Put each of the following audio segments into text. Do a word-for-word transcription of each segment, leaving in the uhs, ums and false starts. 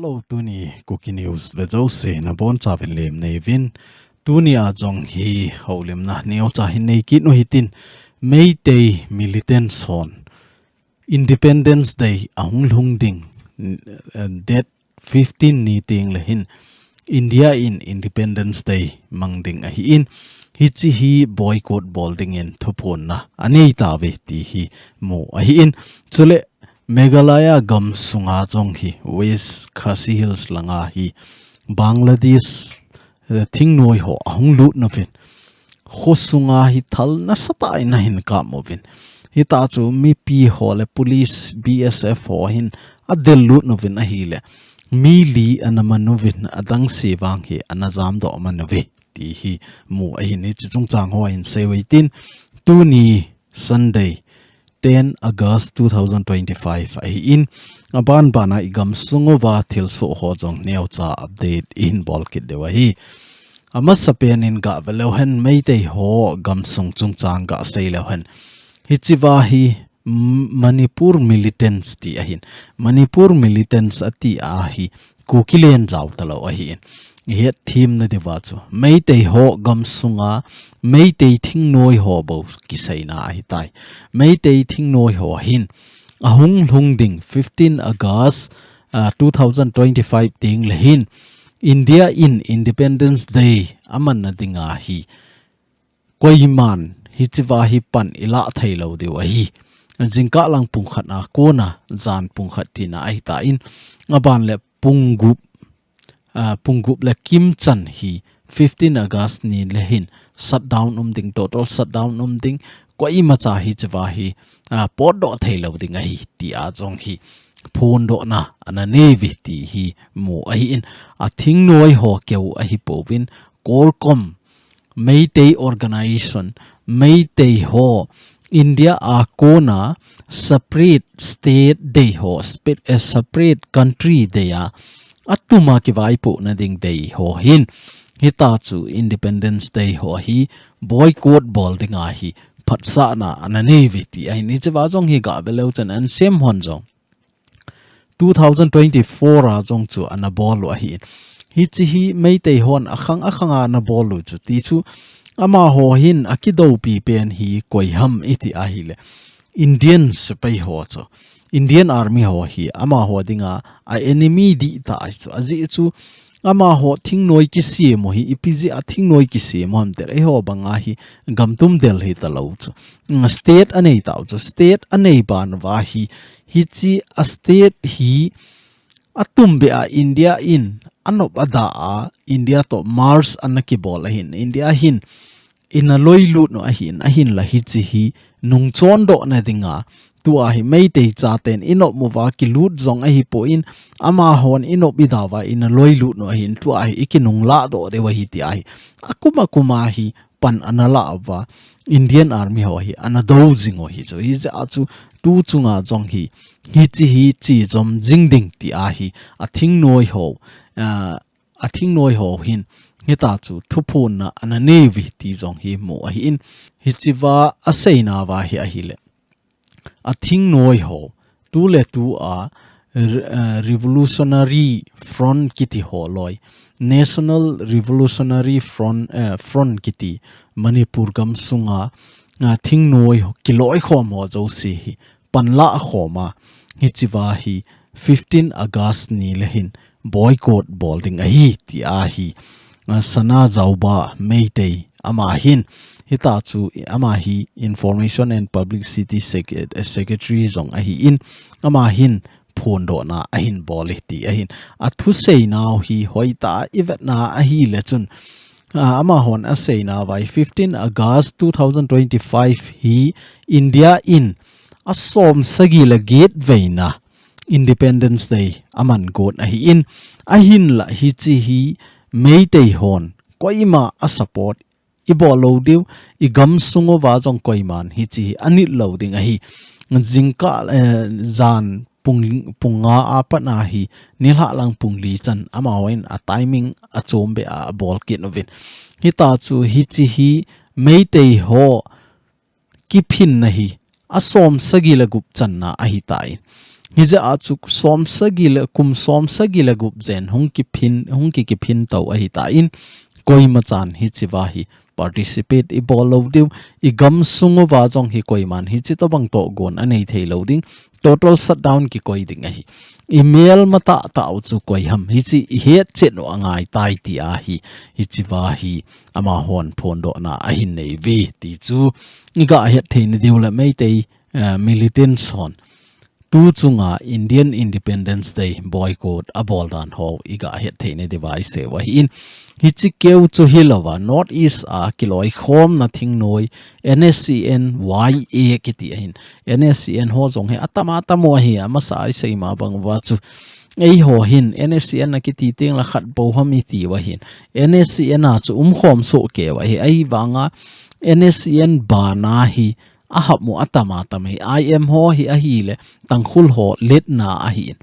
O tuni Kuki News vejouse nabonchauvin lemna neiyuvin, tuni a jong hi houlimna neocha hin neikit u hitin, Meitei militants hon Independence Day ahung lhung ding, eh, date fifteen ni tengle hin India in Independence Day mang ding ahin, hiche hi boycott bol dingin thuphonna anei tauve ti hi mu ahin. Chule Meghalaya gamsunga jong hi West Khasi Hills langa hi Bangladesh, eh, thingnoi ho ahung lut nauvin, khosunga hi thal nasatah in ahin kap uvin. Hitachu mipi ho le police, B S F ho hin adel lut nauvin ahile, mi li ana man uvin, adangse vang hi ana jamdoh man uve ti hi mu ahin, hiche chungchang ho ahin seiyu hitin, tuni Sunday, ten August two thousand twenty-five ahin, abanbana i gamsung uva thilsoh ho jong neocha update ihin bol kit diu ahi. Amasapen in gave leuhen, Meitei ho gamsung chungchang gasei leuhen, hichea hi M-, Manipur militants ti ahin. Manipur militants ati a hi Kuki len jao talou ahin. Ihet themna diuva chu, Meitei ho gamsunga Meitei thingnoi ho bou kiseina ahitai. Meitei thingnoi ho hin ahung lhung ding fifteen August, ah, two thousand twenty-five tengle hin India in Independence Day amanna dinga hi koiman hichea hi pan ilah theilou diu ahi. Jingkah lang pung khat a kona jan pung khat tina ahitan, aban le pung gup, ah, pung gup le kimchan hi fifteen August nile hin shutdown um ding, total shutdown um ding, koimacha hichea hi, ah, potdoh theilou ding ahi tia jong hi phondohna ana neiyuve ti hi mu ahin, athingnoi ho keu ahipouvin, CORCOM, Meitei Organization, Meitei ho India a kona separate state dei ho, spe-, eh, separate country dei a, atuma kivaipohna ding dei ho hin, hitachu Independence Day ho hi boycott bol dinga hi phatsahna ana neiyuve ti ahin, hichea jong hi gave leuchan NSCN hon jong two thousand twenty-four a jong chu ana bol u ahin. Hiche hi Meitei hon akhang akhanga ana bol u chu, tichu amaho hin akidoupi pen hi koi ham iti ahile, Indian sepai ho chu, Indian Army ho hi amaho dinga a enemy dihtah ahi chu. Ajeh chu amaho thingnoi kisem u hi ipi jeh a thingnoi kisem u ham tile, eiho banga hi gamtum del hitalou chu. State anei tau chu, state anei ban uva hi, hiche a state hi atumbeh a India in anop adah a, India toh merge ana kibol ahin, India hin ina loilut u ahin, ahinla hiche hi nungchondohna dinga, tua hi Meitei chaten inop uva kilut jong ahipon, amahon inop idauva ina loilut u ahin, tua hi ikinung lahdoh diu ahi tia hi akum akuma hi pan ana lah uva, Indian Army ho hi ana dou jing u ahi chu. Hijeh a chu tu chunga jong hi, hiche hi chejom jing ding tia hi athingnoi ho, ah, athingnoi ho hin hitachu thuphonna ana neiyuve ti jong hi mu ahin, hichea aseinauva hi ahile, athingnoi ho, tuletua, r-, eh, Revolutionary Front kiti ho loi, National Revolutionary Front, eh, Front kiti Manipur gamsunga, ah, thingnoi ho, kiloikhom ho jouse hi panlah khoma, hichea hi fifteen August nile hin boycott bol ding ahi tia hi, ah, Sana Jaoba Meitei, ama hin, hitachu ama hi Information and Publicity Sec-, eh, Secretary jong ahin, ama hin phondohna ahin bol e ti ahin. Athuseinau hi hoitah a ivetna ahile chun, ah, amahon aseinauva hi fifteen August two thousand twenty-five hi India in asom sagi le get veina Independence Day aman got ahin, ahinla hiche hi Meitei hon koima asupport ibol lou diu, igamsung uva jong koiman hiche hi anit lou ding ahi. Jingkah, eh, jan pung, pung nga a pat a hi nilhah lang pung li chan amahon a timing achombeh a abol kit uvin. Hitachu hiche hi Meitei ho kiphinna hi asom sagi le gup channa ahitan, Hijeh a chu som sagi le, kum som sagi le gup jen hung kiphin, hung ki kiphin tou ahi tan, koima chan hichea hi participate i bol lou diu, i gamsung uva jong hi koiman hichi tobang tohgon anei thei lou ding, total shutdown kikoi ding ahi. I melma tahtah u chu koi ham, hichi i hetchet u angai tai tia hi, hichea hi amahon phondohna ahin nei uve ti chu i gahet thei nadiu le Meitei, eh, militants hon tu chunga Indian Independence Day boycott abol dan ho i gahet thei nadiuva i seiu ahin. Hichi keu chu hilouva, North East a kiloikhomna thingnoi, N S C N Y A kiti ahin. N S C N ho jong hi atama tamo ahi, amasa i seima bang uva chu. Eiho hin N S C N akiti teng le khat bou ham i tiu ahin. N S C N a chu umkhom soh keu ahi, ahivanga N S C N bana hi ahap mu atama tam ahi, I M ho hi ahile, Tangkhul ho letna ahin.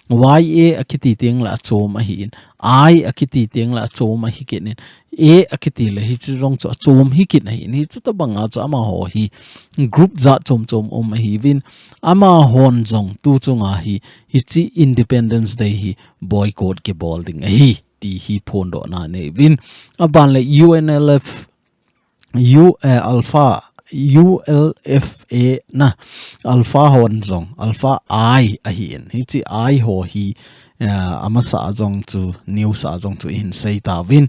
Y A akiti teng le achom ahin. I akiti teng le achom ahi kit in. A akiti le hichi jong chu achom hi kit ahin. Hichi tobanga chu amaho hi group jat chom chom um ahiuvin. Amahon jong tu chunga hi, hichi Independence Day hi boycott kibol ding ahi ti hi phondohna nei uvin. Aban le U N L F U, eh, Alpha, U L F A na, Alpha hon jong, Alpha I ahin. Hichi I ho hi, eh, amasa a jong chu, news a jong chu i hin sei tauvin.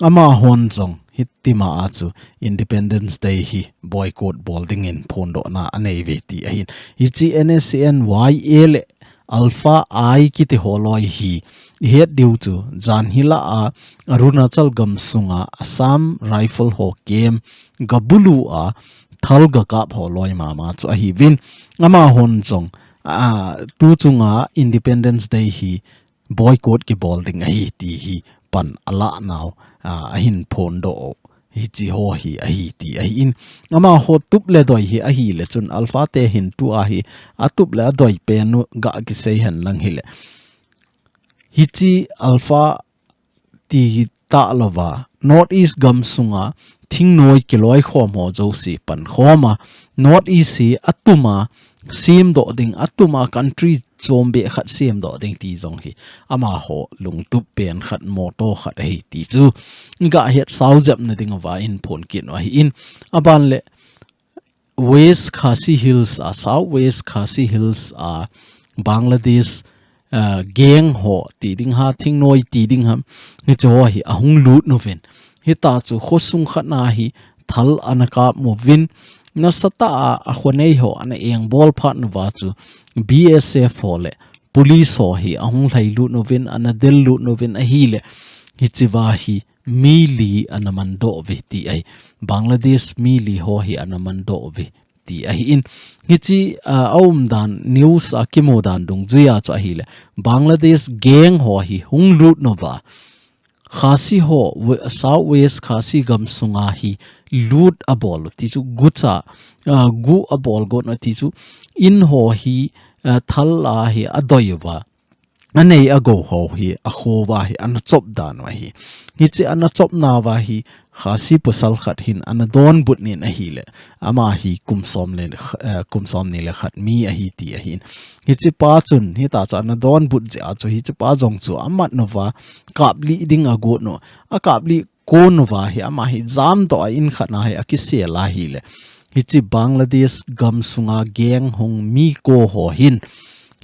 Amahon jong, hitima a chu, Independence Day hi boycott bol dingin phondohna anei uve ti ahin. Hichi N S C N Y A le Alpha I kiti holoi hi i het diu chu, jan hilah a Arunachal gamsunga Assam Rifle ho camp gabulu a thal gakap holoi mama chu ahiuvin. Amahon jong, a, tu chunga Independence Day hi boycott kibol ding ahi ti hi pan alah nau, a, ahin phondoh u. Hichi ho hi ahi ti ahin. Amaho tup le doi hi ahile chun Alpha te hin tua hi atup le adoi pen u ga kisei hen lang hile. Hichi Alpha ti talouva, North East gamsunga thingnoi kiloikhom ho jouse pankhoma, North East hi atuma semdoh ding, atuma country chombeh khat semdoh ding ti jong hi amaho lungtup pen khat, motto khat ahi ti chu gahet sao jep nading uva i hin phon kit u ahin. Aban le West Khasi Hills a, South West Khasi Hills a, Bangladesh, ah, gang ho ti ding ham, thingnoi ti ding ham, hichi ho hi ahung lut uvin. Hita chu khosung khat na hi thal ana kap uvin. Nasatah a, akhonei ho ana engbol phat uva chu B S F ho le police ho hi ahung lhai lut uvin, ana del lut uvin ahile. Hichea hi mi li ana mandoh uve ti ahi. Bangladesh mi li ho hi ana mandoh uve ti ahin. Hichi, ah, aumdan, news a kimudan dungjuia chu ahile, Bangladesh gang ho hi hung lut uva, Khasi ho, we-, South West Khasi gamsunga hi lut abol u ti chu gucha, ah, gu abol got u ti chu in ho hi, ah, thal a hi adoi uva. Anei agou ho hi, akho uva hi, ana chop dan u ahi. Hichi ana chopna uva hi, Khasi pasal khat hin ana donbut nin ahile. Ama hi kum som le, eh, kum somni le khat mi ahi ti ahin. Hichi pa chun, hita chu ana donbut jeh a chu, hichi pa jong chu amat uva, kaplih ding agot u. Akaplih kon uva hi, ama hi jamdoh a in khat na hi akisel ahile. Hichi Bangladesh gamsunga gang hung mi ko ho hin.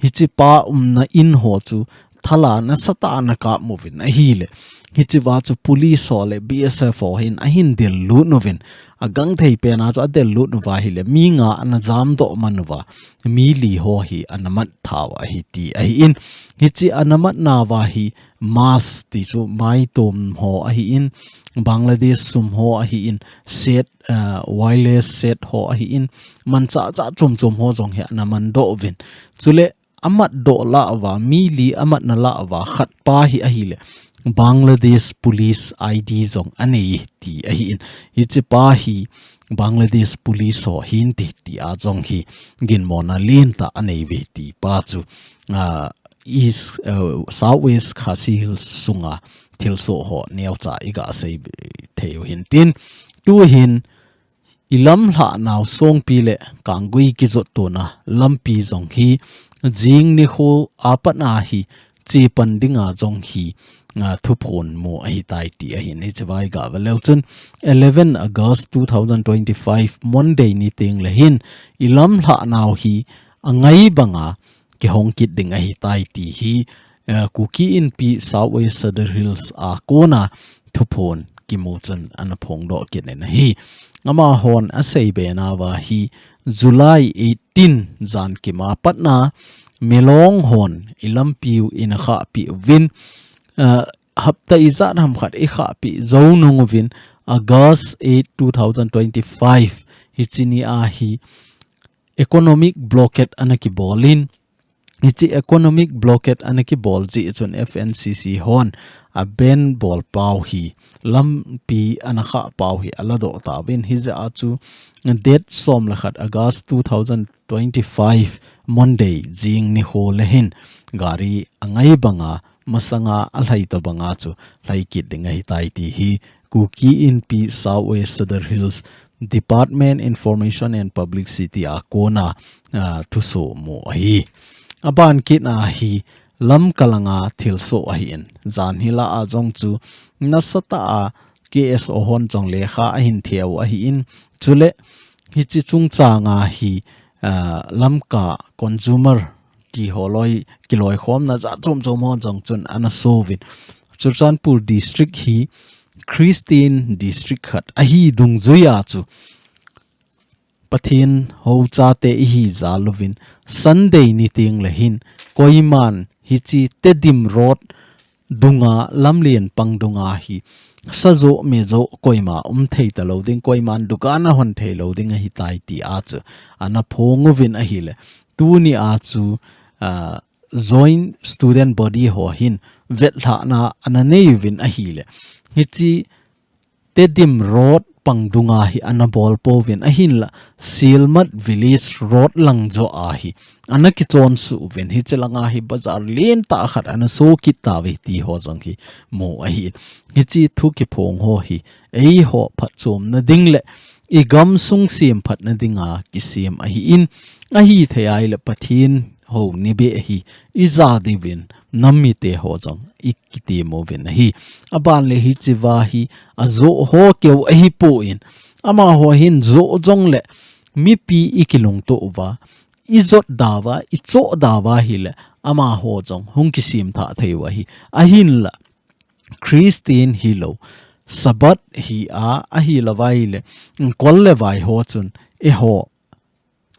Hichi pa umna in ho chu thal a nasatah a ana kap uvin ahile. Hichea chu police ho le B S F ho hin ahin del lut uvin. Agangthei pen a chu adel lut uva ahile. Mi nga ana jamdoh man uva. Mi li ho hi ana mat tha u ahi ti ahin. Hichi ana matna uva hi mask ti chu maitom ho ahin, Bangladesh sum ho ahin, set, ah, wireless set ho ahin, manchah chah chom chom ho jong hi ana mandoh uvin. Chule amatdoh lah uva, mi li amatna lah uva, khat pa hi ahile, Bangladesh police I D jong anei ti ahin. Hichi pa hi Bangladesh police ho hin ti, tia jong hi ginmona lentah anei uve ti pa chu, ah, East, uh, South West Khasi Hills sunga thilsoh ho neocha i gasei thei u hin tin. Tu hin ilam lhah nau songpi le kanggui kijot tona lampi jong hi jing nikho apat na hi chepan dinga jong hi, a, thuphon mu ahitai ti ahin. Hiche vai ga veleu chun eleven August two thousand twenty-five Monday ni teng le hin ilam lhah nau hi angai banga kihong kit ding ahitai ti hi, eh, Kuki Inpi South West Sadar Hills a kona thuphon kimu chun ana phongdoh kit in ahi. Amahon asei be nauva hi July eighteen jan kima patna Milong hon ilampiu ina khahpi uvin, eh, hapta ijat ham khat ikhahpi jou nung uvin August eight, two thousand twenty-five hiche ni a hi economic blockade ana kibol in, hiche economic blockade ana kibol jeh chun F N C C hon aban bol pau hi, lampi ana khah pau hi ala doh tauvin, hijeh a chu date som le khat August two thousand twenty-five Monday jing nikho le hin gari angai banga masanga alhai tobanga chu lhai kit ding ahitai ti hi Kuki Inpi South West Sadar Hills Department Information and Publicity a kona, ah, thusoh mu ahi. Aban kit na hi Lamka langa thilsoh ahin. Jan hi la a jong chu nasatah a K S O hon jong lekha ahin theu ahin. Chule hiche chungchanga hi, ah, Lamka consumer kiholoi, kiloikhomna jat chom chom hon jong chun ana souvin. Churachandpur district hi Christian district khat ahi dungjuia chu Pathen hou chate ihi jal uvin Sunday ni teng le hin koiman hiche Tedim Road dunga lamlen pang dunga hi sajo mejo koima um thei talou ding, koiman dukan ahon thei lou ding ahitai ti a chu ana phong uvin ahile. Tuni a chu, ah, Joint Student Body ho hin vetlhahna ana nei uvin ahile. Hiche Tedim Road pang dunga hi ana bol pouvin ahinla Silmat Village Road lang jo a hi ana kichon suh uvin, hiche langa hi bazar lentah khat ana so kit tauve ti ho jong hi mu ahi. Hiche thu kiphong ho hi eiho phatchomna ding le igam sung semphatna dinga kisem ahin, ahithei a ile Pathen hou ni beh hi ija diuvin nam mite ho jong ikitem uvin ahi. Aban le hichea hi ajo ho keu ahipon, amaho hin jo jongle mipi ikilungto uva, ijot dauva, ichoh dauva hile amaho jong hung kisemthah thei u ahi. Ahinla Christian hilou, Sabbath hi a, ahilouva ile kol le vai ho chun eiho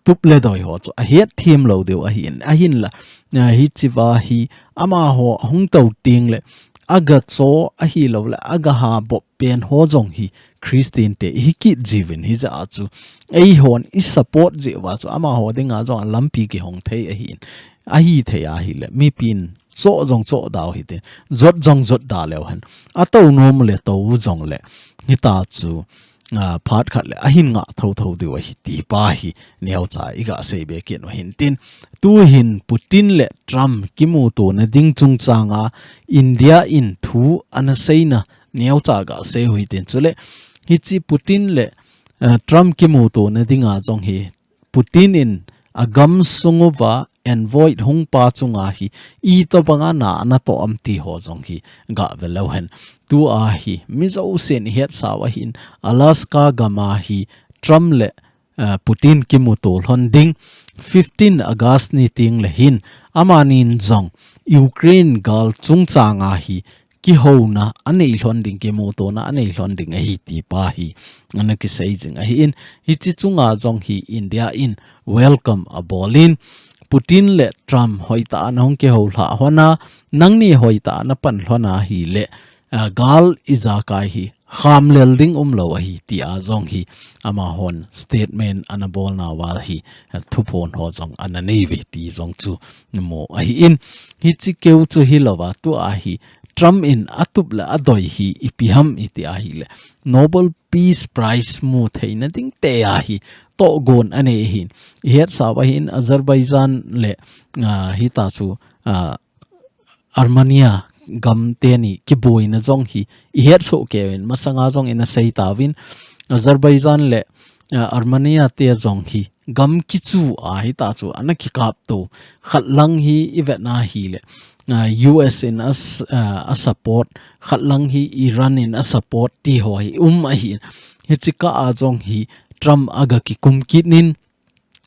tup le doi ho chu ahet them lou diu ahin, ahinla, ah, hichea hi amaho hung tou tengle aga cho ahiloule aga ha bop pen ho jong hi Christian te ihi kit jiuvin, hijeh a chu eihon isupport jeh uva chu amaho dinga jong alampi kihong thei ahin, ahithei a hile mipin cho jong cho dau hite, jot jong jot da leu hen, atou nom le tou jongle hita chu, ah, phat khat le ahin ngah thotho diu ahi ti pa hi neocha iga seibe kit u hintin. Tuhin Putin le Trump kimutona ding chungchanga India in thu ana seina neocha ga sei u hitin, chule hiche Putin le, ah, Trump kimutona dinga jong hi Putin in agamsung uva envoy hungpa chunga hi itobanga na anatoh am ti ho jong hi ga ve leu hen. Tua hi mi jousen ihetsau ahin, Alaska gama hi Trump le, eh, Putin kimuto lhon ding fifteen August ni tengle hin, amanin jong Ukraine gal chungchanga hi kihouna anei lhon ding, kimutona anei lhon ding ahi ti pa hi ana kisei jing ahin, hiche chunga jong hi India in welcome abolin, Putin le Trump hoitah a nahung kihoulhah lhon a, nangni hoitah a napan lhon a hile, ah, gal ijakai hi khamlel ding umlou ahi tia jong hi amahon statement ana bolnauva hi, ah, thuphon ho jong ana neiuve ti jong chu mu ahin, hiche keu chu hilouva tua hi Trump in atup le adoi hi ipi ham iti ahile Nobel Peace Prize mu theina ding tia hi tohgon anei ahin, ihetsau ahin Azerbaijan le, ah, hita chu, ah, Armenia gam teni kiboina jong hi ihetsoh keuvin, masanga jong ina sei tauvin, Azerbaijan le uh, Armenia te jong hi gam kichu a hita chu ana kikap to. Khat lang hi i vetna hi le, uh, U S in a, uh, a support, khat lang hi Iran in a support ti ho hi um ahi. Hichi kah a jong hi Trump aga kikum kit in,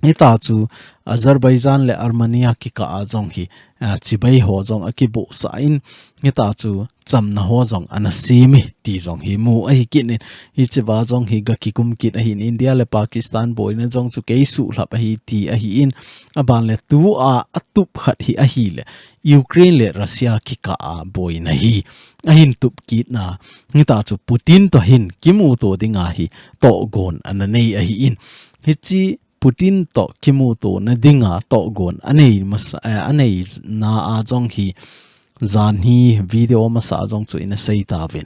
hita chu Azerbaijan le Armenia kikah a jong hi, uh, chibai ho jong a kibohsah in, hita chu chamna ho jong ana sem e ti jong hi mu ahi kit in, hichi va jong hi ga kikum kit ahin, India le Pakistan boina jong chu kei suhlhap ahi ti ahi in, aban le tu a atup khat hi ahi le Ukraine le Russia kikah a boina hi ahin tup kit na, hita chu Putin to hin kimuto dinga hi togon ana nei ahi in, hichi Putin to kimuto na dinga togon anei masa, eh, anei na a jong hi jan hi video masa jong chu ina sei tavin.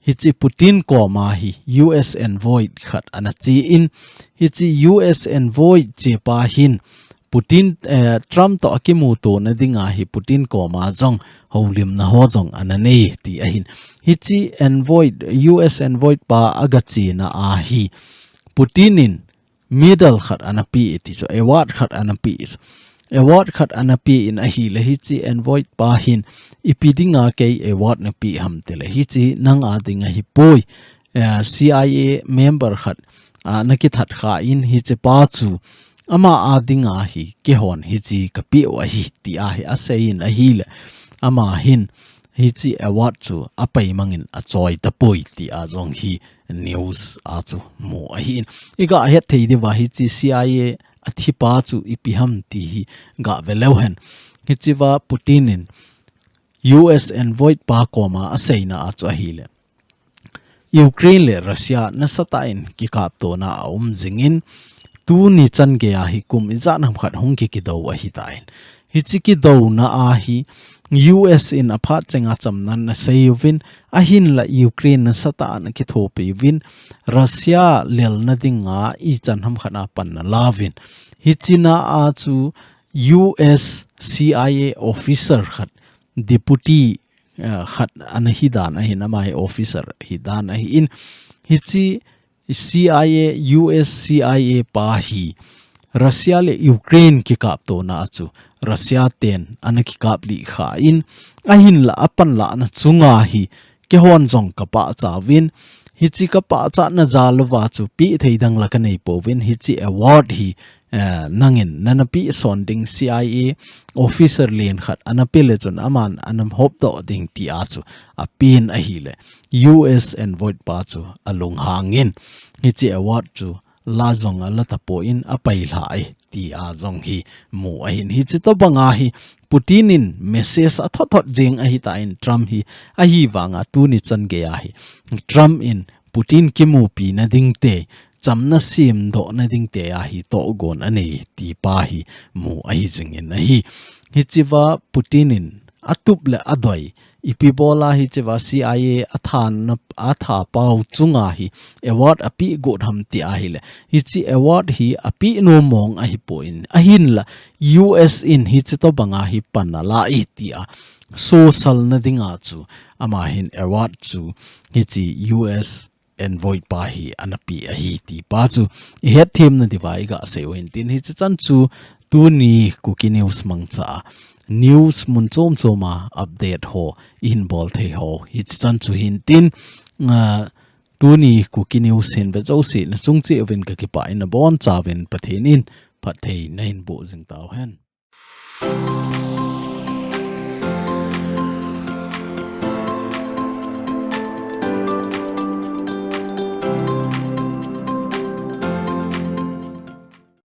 Hichi Putin koma hi U S envoy khat ana chi in, hichi U S envoy chi pa hin Putin, eh, Trump to akimuto na dinga hi Putin koma jong holimna ho jong ana nei ti ahin. Hichi envoy, U S envoy pa aga chi na a hi Putin in medal khat ana pe ti chu, award khat ana pe chu. Award khat ana pe in ahi le hichi envoy pa hin ipi dinga kei award na pe ham ti le hichi nang a dinga hi poi. Eh, C I A member khat ana kithat kha in hichi pa chu ama a dinga hi keihon hichi ka pe u ahi ti a hi asei in ahi le ama hin hichi award chu apai mangin achoi ta poi ti a jong hi news a chu mu ahi in. I ga het thei diva hichi C I A a thi pa chu ipi ham ti hi ga ve leu hen. Hichi va Putin in U S envoy pa koma asei na a chu ahi le Ukraine le Russia nasatah in kikap to na a um jing in, tuni chan gei a hi kum ijat ham khat hung ki kido ahi ta in. Hichi kido na a hi U S in aphat chenga chamna ana sei uvin, ahin la Ukraine nasatah ana kithopi uvin, Russia lel na dinga ichan ham khat a pan ana la uvin. Hichi na a chu U S C I A officer khat, deputy, eh, khat ana hi dan ahin, ama hi officer hi dan ahi in. Hichi C I A, U S C I A pa hi Russia le Ukraine kikap to na chu Russia ten ana kikap li kha in, ahin la apan la na chunga hi keihon jong ka pachat uvin, hichi ka pachat na jal uva chu pe thei dang la ka nei pouvin, hichi award hi, eh, nangin nana pe son ding C I A officer len khat ana pe le chun aman ana hop doh ding ti a chu apen ahi le U S envoy pa chu alunghang in hichi award chu la jong ala ta poi in apai lha e ti a jong hi mu ahin. Hichi to banga hi Putin in message a thot thot jing ahi ta in Trump hi ahi vanga tuni chan gei a hi Trump in Putin kimupi na ding te, chamna sem doh na ding te a hi togon anei ti pa hi mu ahi jing in ahi. Hichi va Putin in atup le adoi ipi bol a hichi va C I A a than na, a tha pau chunga hi award ape got ham ti ahi le. Hichi award hi ape nom mong ahi poi in. Ahin la U S in hichi to banga hi pan ana la e ti a social na dinga chu ama hin award chu hichi U S envoy pa hi ana pe ahi ti pa chu i het them na diva i ga sei u hin tin hichi chan chu tuni Kuki News mangcha news mun chom chom a update ho i hin bol thei ho hichi chan chu hin tin, ah, tuni Kuki News hin ve jouse na chung cheh uvin ka kipah in abon chauvin Pathen in phatthei na hin boh jing tau hen.